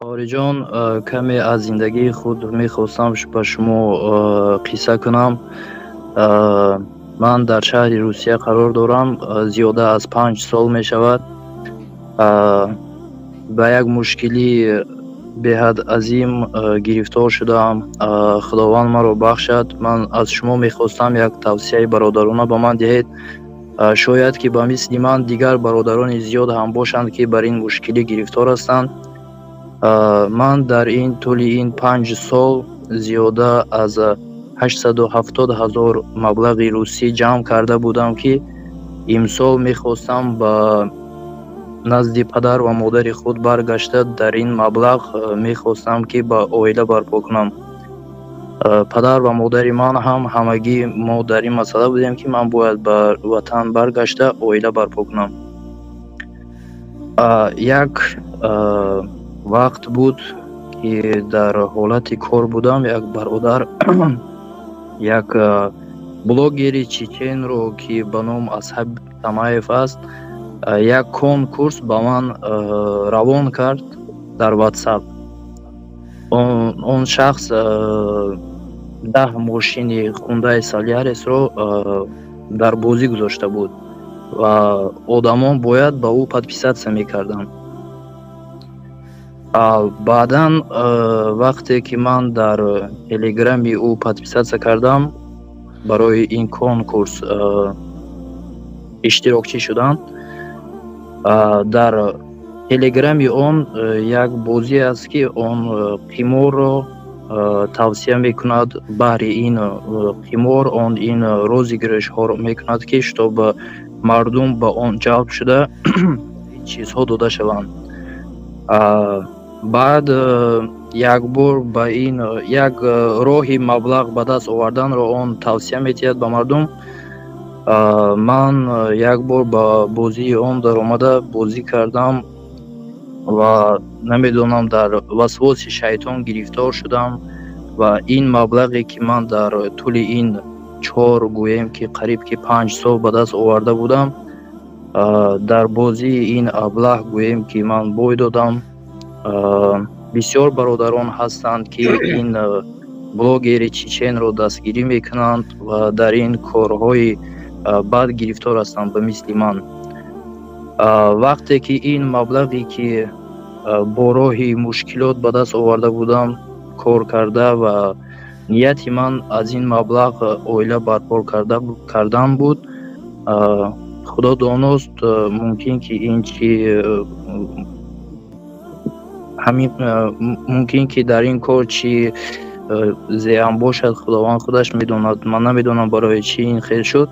Хориҷон, каме аз зиндагии худ мехостам ба шумо қисса кунам. Ман дар шаҳри Русия қарор дорам, зиёда аз 5 сол мешавад. Ба як мушкилии беҳад азим гирифтор шудаам. Худованд маро бахшад. Ман аз шумо мехостам, як тавсияи бародарона ба ман диҳед. Шояд ки ба мисли ман дигар бародарони зиёд ҳам бошанд, ки бар ин мушкилӣ гирифтор ҳастанд. Ман дар ин тӯли ин 5 сол зиёда аз 870 000 маблағи русӣ ҷамъ карда будам, ки имсол мехостам ба назди падар ва модари худ баргашта, дар ин маблағ мехостам, ки ба оила барпо кунам. Падар ва модари ман ҳам ҳамагӣ мо дар ин масъала будем, ки ман бояд ба ватан баргашта, оила барпо кунам. Як вақт буд, ки дар ҳолати кор будам. Як бародар як блогери чеченро, ки ба ном Асҳаб Тамаев аст, як конкурс ба ман равон кард дар Ватсап. Он шахс 10 мошини Хундаи Солярисро дар бозӣ гузошта буд ва одамон бояд ба ӯ подписаться мекарданд. Баъдан, вақте ки ман дар телеграми ӯ подписаться кардам, барои ин конкурс иштирокчӣ шудам. Дар телеграми он як бозӣ аст, ки он қиморро тавсия мекунад. Баҳри ин қимор он ин розыгрышҳоро мекунад, ки чтобы мардум ба он ҷалб шуда, ин чизҳо дода шаванд. Баъд як бор ба ин як роҳи маблағ ба даст оварданро он тавсия медиҳад ба мардум. Ман як бор ба бозии он даромада, бозӣ кардам ва намедонам, дар васвоси шайтон гирифтор шудам ва ин маблағе, ки ман дар тӯли ин чор, гӯем ки қариб ки 5 сол ба даст оварда будам, дар бозии ин аблаҳ, гӯем ки ман бой додам. Бисёр бародарон ҳастанд, ки ин блогери чеченро дастгирӣ мекунанд ва дар ин корҳои бад гирифтор ҳастанд ба мисли ман. Вақте ки ин маблағе, ки бо роҳи мушкилот ба даст оварда будам, кор карда, ва нияти ман аз ин маблағ оила барпо кардан буд, Худо доност, мумкин ки ин чи ҳамин, мумкин ки дар ин кор чӣ зиён бошад, Худованд худаш медонад. Ман намедонам, барои чӣ ин хел шуд.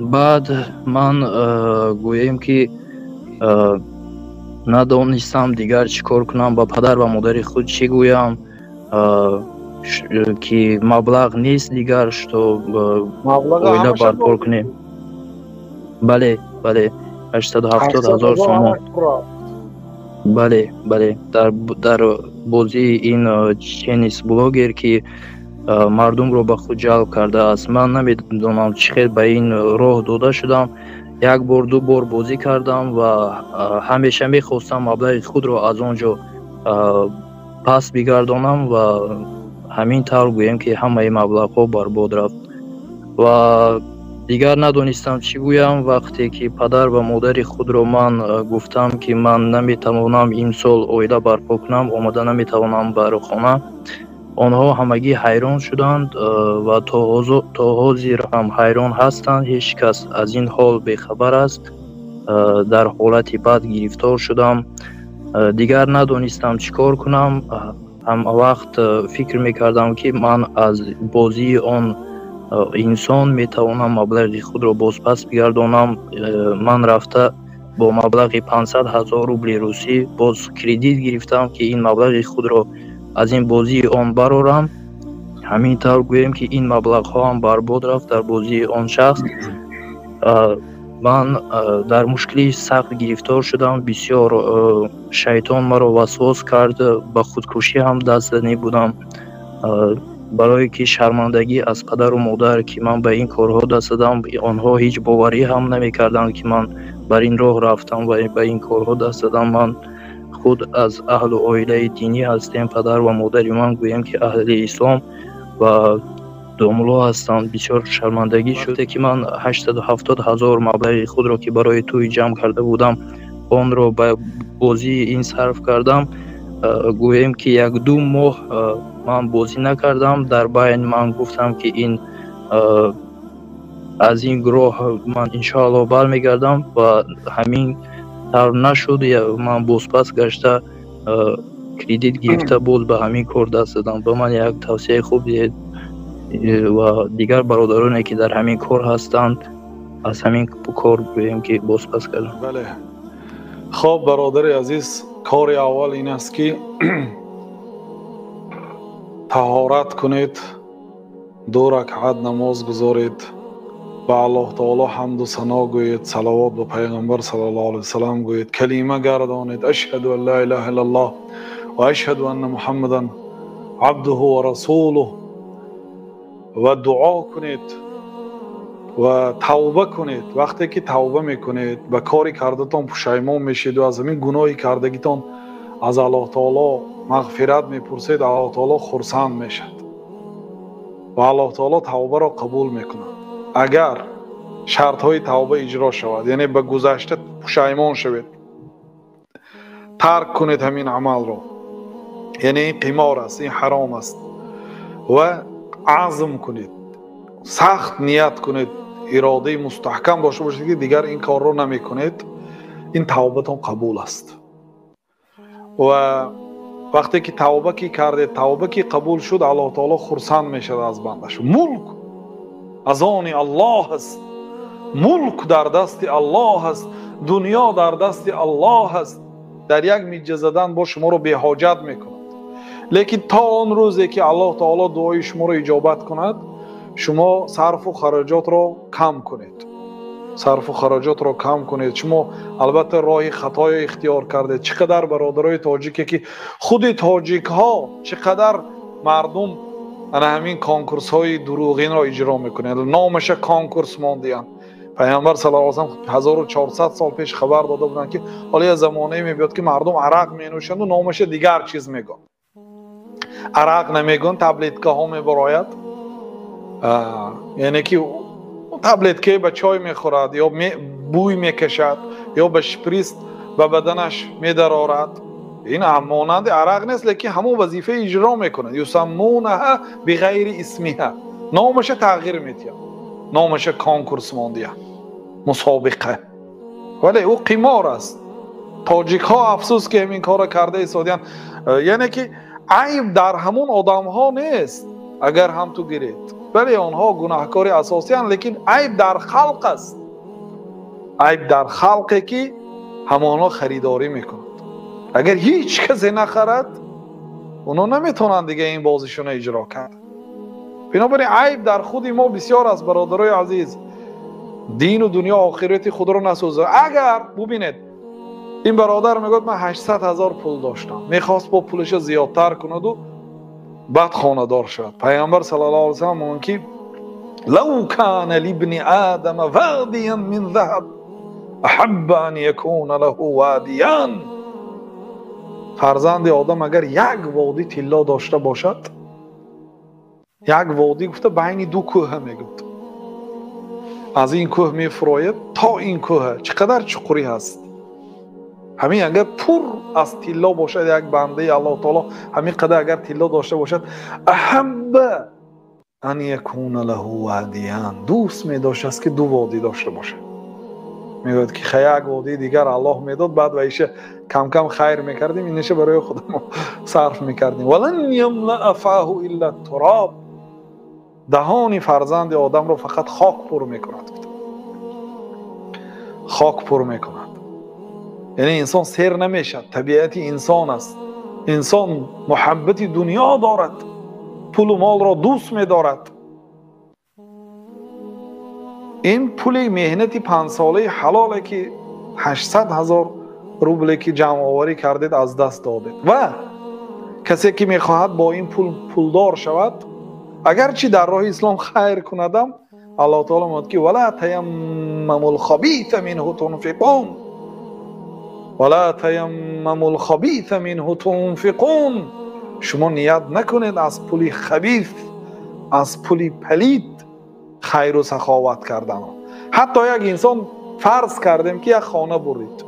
Баъд ман, гӯем ки, надонистам дигар чӣ кор кунам, ба падар ва модари худ чӣ гӯям, ки маблағ нест дигар, что оила барпо кунем. Бале, 870 000 сомон. Бале, дар бозии ин чеченец блогер, ки мардумро ба худ ҷалб кардааст. Ман намедонам, чӣ хел ба ин роҳ дода шудам. Як бор, ду бор бозӣ кардам ва ҳамеша мехостам маблағи худро аз он ҷо пас бигардонам ва ҳамин тавр, гӯем ки, ҳамаи маблағҳо барбод рафт ва дигар надонистам, чӣ гӯям. Вақте ки падар ва модари худро ман гуфтам, ки ман наметавонам имсол оила барпо кунам, омада наметавонам ба хона, онҳо ҳамагӣ ҳайрон шуданд ва то ҳозир ҳам ҳайрон ҳастанд. Ҳеҷ кас аз ин ҳол бехабар аст. Дар ҳолати бад гирифтор шудам, дигар надонистам, чӣ кор кунам. Ҳамавақт фикр мекардам, ки ман аз бозии он инсон метавонам маблағи худро бозпас бигардонам. Ман рафта бо маблағи 500 000 рубли русӣ боз кредит гирифтам, ки ин маблағи худро аз ин бозии он барорам. Ҳамин тавр, гӯем ки, ин маблағҳо ҳам барбод рафт дар бозии он шахс. Ман дар мушкилии сахт гирифтор шудам. Бисёр шайтон маро васвос кард, ба худкушӣ ҳам даст занӣ будам, барое ки шармандагӣ аз падару модар, ки ман ба ин корҳо даст задам. Онҳо ҳеҷ боварӣ ҳам намекарданд, ки ман бар ин роҳ рафтам ва ба ин корҳо даст задам. Ман Худ аз аҳлу оилаи динӣ ҳастем. Падар ва модари ман гӯем ки аҳли ислом ва домулло ҳастанд. Бисёр шармандагӣ шуд, ки ман 870 ҳазор маблағи худро, ки барои тӯй ҷамъ карда будам, онро ба бозии ин сарф кардам. Гӯем ки як-ду моҳ ман бозӣ накардам. Дар байн ман гуфтам, ки ин аз ин гуроҳ ман иншоаллоҳ бармегардам ва ҳамин тавр нашуд. Ман бозпас гашта, кредит гирифта, боз ба ҳамин кор даст задам. Ба ман як тавсияи хуб диҳед ва дигар бародароне, ки дар ҳамин кор ҳастанд, аз ҳамин кор гӯем ки бозпас кардам. Бале, хоб, бародари азиз, кори аввал ин аст, ки таҳорат кунед, ду ракъат намоз гузоред, ба Аллоҳ таоло ҳамду сано гӯед, салавот ба Пайғамбар саллаллоҳу алайҳи васаллам гӯед, калима гардонед: ашҳаду ан ла илаҳа иллаллоҳ ва ашҳаду анна Муҳаммадан абдуҳу ва расулуҳ, ва дуо кунед ва тавба кунед. Вақте ки тавба мекунед, ба кори кардатон пушаймон мешед ва аз ҳамин гуноҳи кардагитон аз Аллоҳ таоло мағфират мепурсед, Аллоҳ таоло хурсанд мешавад ва Аллоҳ таоло тавбаро қабул мекунад, агар шартҳои тавба иҷро шавад, яъне ба гузашта пушаймон шавед, тарк кунед ҳамин амалро, яъне ин қимор аст, ин ҳаром аст, ва азм кунед, сахт ният кунед, иродаи мустаҳкам дошта бошед, ки дигар ин корро намекунед, ин тавбатон қабул аст. Ва вақте ки тавба ки кардед, тавба ки қабул шуд, Аллоҳ таоло хурсанд мешавад аз бандаш. Мулк аз они Аллоҳ аст, мулк дар дасти Аллоҳ аст, дунё дар дасти Аллоҳ аст. Дар як миҷа задан бо шуморо беҳоҷат мекунад. Лекин то он рӯзе ки Аллоҳ таоло дуои шуморо иҷобат кунад, шумо сарфу хароҷотро кам кунед, сарфу хароҷотро кам кунед. Шумо албатта роҳи хатоё ихтиёр кардед. Чӣ қадар бародарои тоҷике, ки худи тоҷикҳо, чӣ қадар мардум ана ҳамин конкурсҳои дурӯғинро иҷро мекунанд, номаша конкурс мондиянд. Пайғамбар саллаллоҳу алайҳи васаллам 1400 сол пеш хабар дода буданд, ки ҳоло як замонае мебиёд, ки мардум арақ менӯшанду номаша дигар чиз мегӯянд, арақ намегӯянд, таблеткаҳо мебарояд, яъне ки таблеткае ба чой мехӯрад ё бӯй мекашад ё ба шприц ба баданаш медарорад. Ин монанди арақ нест, лекин ҳамон вазифаи иҷро мекунад. Юсаммунаҳа биғайри исмиҳа, номаша тағйир медиҳад, номаша конкурс мондиҳад, мусобиқа, вале ӯ қимор аст. Тоҷикҳо, афсӯс, ки ҳамин корро карда истодиянд. Яъне ки айб дар ҳамон одамҳо нест, агар ҳам ту гиред, бале, онҳо гунаҳкори асосиянд, лекин айб дар халқ аст, айб дар халқе, ки ҳамонҳо харидорӣ мекунад. Агар ҳеҷ касе нахарад, онҳо наметавонанд дига ин бозишона иҷро кард. Бинобар ин айб дар худи мо бисёр аст, бародарои азиз. Дину дунё, охирати худро насӯзад. Агар бубинед, ин бародар мегӯяд: ман 800 ҳазор пул доштам. Мехост бо пулаша зиёдтар кунаду баъд хонадор шавад. Пайғамбар саллаллоҳу алайҳи васаллам мегӯянд, ки лав кана либни адама вадиян мин заҳаб аҳабба ан якуна лаҳу вадиян. Фарзанди одам агар як водӣ тилло дошта бошад, як водӣ гуфта байни ду кӯҳа мегӯяд, аз ин кӯҳ мефурояд то ин кӯҳа, чӣ қадар чуқурӣ ҳаст, ҳамин агар пур аз тилло бошад, як бандаи Аллоҳ таоло ҳамин қадар агар тилло дошта бошад, аҳабба ан якуна лаҳу вадиян, дӯст медоштааст, ки ду водӣ дошта бошад. Мегӯяд, ки як водии дигар Аллоҳ медод, баъд ва иша камкам хайр мекардем, инаша барои худамо сарф мекардем. Валан ямлаа фаҳу илла туроб, даҳони фарзанди одамро фақат хок пур мекунад, хок пур мекунад. Яъне инсон сер намешавад, табиати инсон аст. Инсон муҳаббати дунё дорад, пулу молро дӯст медорад. Ин пули меҳнати панҷсолаи ҳалоле, ки 800 ҳазор рубле ки ҷамъоварӣ кардед, аз даст додед. Ва касе ки мехоҳад бо ин пул пулдор шавад, агарчи дар роҳи ислом хайр кунадам, Аллоҳ таоло мегӯяд, ки вала таяммамул хабита минҳу тунфиқун. Ва ла таяммаму л-хабиса минҳу тунфиқун. Шумо ният накунед аз пули хабис, аз пули палид хайру саховат кардан. Ҳатто як инсон фарз кардем ки як хона бурид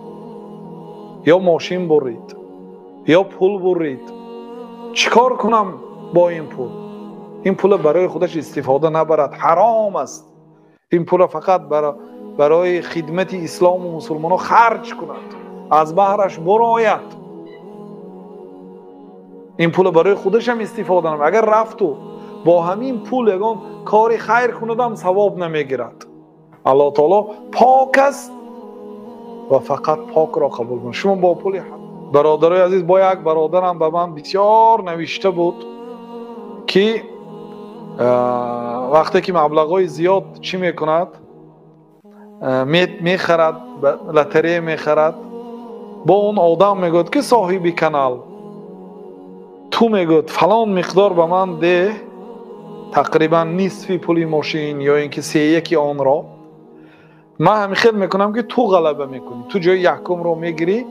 ё мошин бурид ё пул бурид, чӣ кор кунам бо ин пул? Ин пула барои худаш истифода набарад, ҳаром аст. Ин пула фақат барои хидмати ислому мусулмонҳо харҷ кунад, аз баҳраш бурояд. Ин пула барои худашам истифода намекунад. Агар рафту бо ҳамин пул ягон кори хайр кунадам, савоб намегирад. Аллоҳ таоло пок аст ва фақат покро қабул кунад. Шумо бо пули, бародарои азиз, бо як бародарам ба ман бисёр навишта буд, ки вақте ки маблағҳои зиёд чӣ мекунад, мехарад, лотерея мехарад, бо он одам мегӯяд, ки соҳиби канал, ту мегӯяд, фалон миқдор ба ман деҳ, тақрибан нисфи пули мошин ё ин ки сеяки онро, ман ҳамин хел мекунам, ки ту ғалаба мекунӣ, ту ҷои якумро мегирӣ.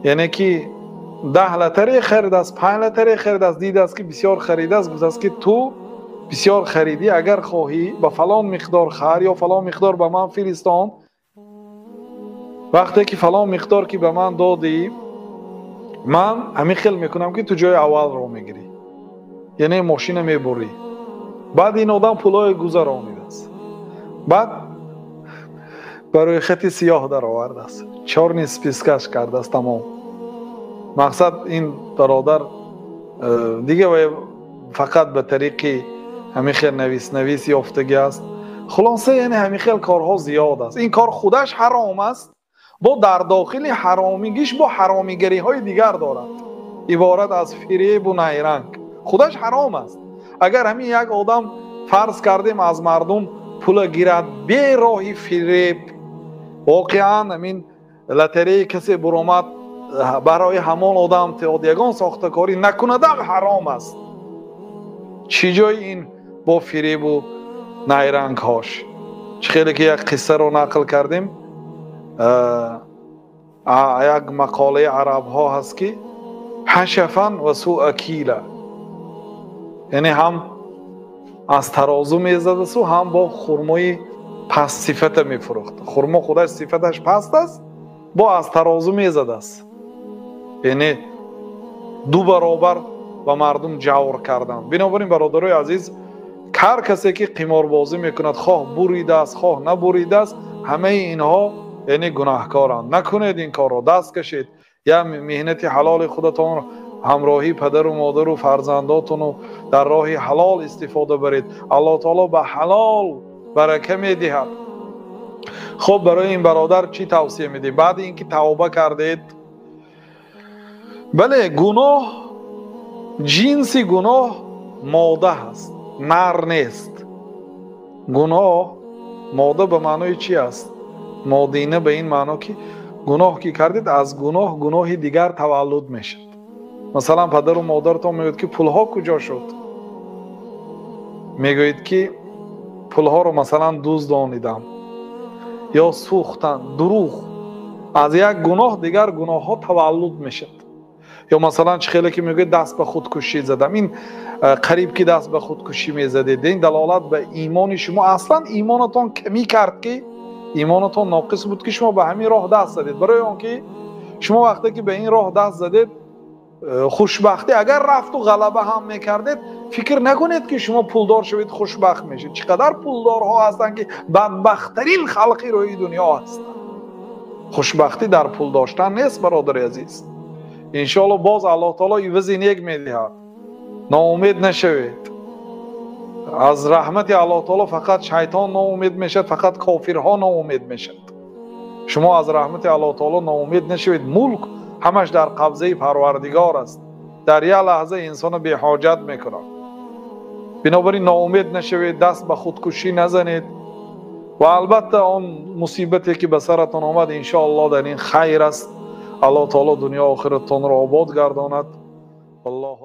Яъне ки 10 лотерея харидааст, 5 лотерея харидааст, дидааст, ки бисёр харидааст, гуфтааст, ки ту бисёр харидӣ, агар хоҳӣ, ба фалон миқдор хар ё фалон миқдор ба ман фиристон. Вақте ки фалон миқдор ки ба ман додӣ, ман ҳамин хел мекунам, ки ту ҷои аввалро мегирӣ, яъне мошина мебурӣ. Баъд ин одам пулҳое гузаронидааст, баъд барои хати сиёҳ даровардааст, чёрный списка ш кардааст, тамом. Мақсад, ин бародар дига фақат ба тариқи ҳамин хел навис ёфтагӣ аст. Хулоса, яъне ҳамин хел корҳо зиёд аст. Ин кор худаш ҳаром аст, бо дар дохили ҳаромигиш бо ҳаромигариҳои дигар дорад, иборат аз фиребу найранг. Худаш ҳаром аст. Агар ҳамин як одам, фарз кардем, аз мардум пула гирад бе роҳи фиреб, воқеан ҳамин лотереи касе буромад, барои ҳамон одам теод, ягон сохтакорӣ накунадам, ҳаром аст. Чӣ ҷои ин бо фиребу найрангҳош? Чӣ хеле ки як қиссаро нақл кардем, як мақолаи арабҳо ҳаст, ки ҳашафан ва суа кила, яъне ҳам аз тарозу мезадасу, ҳам бо хурмои пастсифата мефурӯхт. Хурмо худаш сифаташ паст аст, бо аз тарозу мезадааст, яъне ду баробар ба мардум ҷавр карданд. Бинобар ин, бародарои азиз, ҳар касе ки қиморбозӣ мекунад, хоҳ буридааст, хоҳ набуридааст, ҳамаи инҳо яъне гунаҳкоранд. Накунед ин корро, даст кашед. Я меҳнати ҳалоли худатонро ҳамроҳии падару модару фарзандотону дар роҳи ҳалол истифода баред. Аллоҳ таоло ба ҳалол барака медиҳад. Хуб, барои ин бародар чӣ тавсия медиҳед баъди ин ки тавба кардед? Бале, гуноҳ, ҷинси гуноҳ мода ҳаст, нар нест. Гуноҳ мода ба маънои чӣ аст? Модина ба ин маъно, ки гуноҳ ки кардед, аз гуноҳ гуноҳи дигар таваллуд мешавад. Масалан, падару модаратон мегӯяд, ки пулҳо куҷо шуд? Мегӯед, ки пулҳоро, масалан, дуздонидам ё сӯхтан, дурӯғ. Аз як гуноҳ дигар гуноҳҳо таваллуд мешавад. Ё масалан, чӣ хеле ки мегӯяд, даст ба худкушӣ задам, ин қариб ки даст ба худкушӣ мезадед, ин далолат ба имони шумо, аслан имонатон камӣ кард, ки имонатон ноқис буд, ки шумо ба ҳамин роҳ даст задед. Барои он ки шумо вақте ки ба ин роҳ даст задед, хушбахтӣ агар рафту ғалаба ҳам мекардед, фикр накунед, ки шумо пулдор шавед, хушбахт мешед. Чӣ қадар пулдорҳо ҳастанд, ки бадбахттарин халқи рӯи дунё ҳастанд. Хушбахтӣ дар пул доштан нест, бародари азиз. Иншоалло, боз Аллоҳ таоло ивази нек медиҳад, ноумед нашавед. Аз раҳмати Аллоҳ таоло фақат шайтон ноумед мешавад, фақат кофирҳо ноумед мешавад. Шумо аз раҳмати Аллоҳ таоло ноумед нашавед. Мулк ҳамаш дар қабзаи Парвардигор аст, дар як лаҳза инсонро беҳоҷат мекунад. Бинобар ин ноумед нашавед, даст ба худкушӣ назанед. Ва албатта, он мусибате ки ба саратон омад, иншоаллоҳ, дар ин хайр аст. Аллоҳ таоло дунё охиратонро обод гардонад. Аллоҳу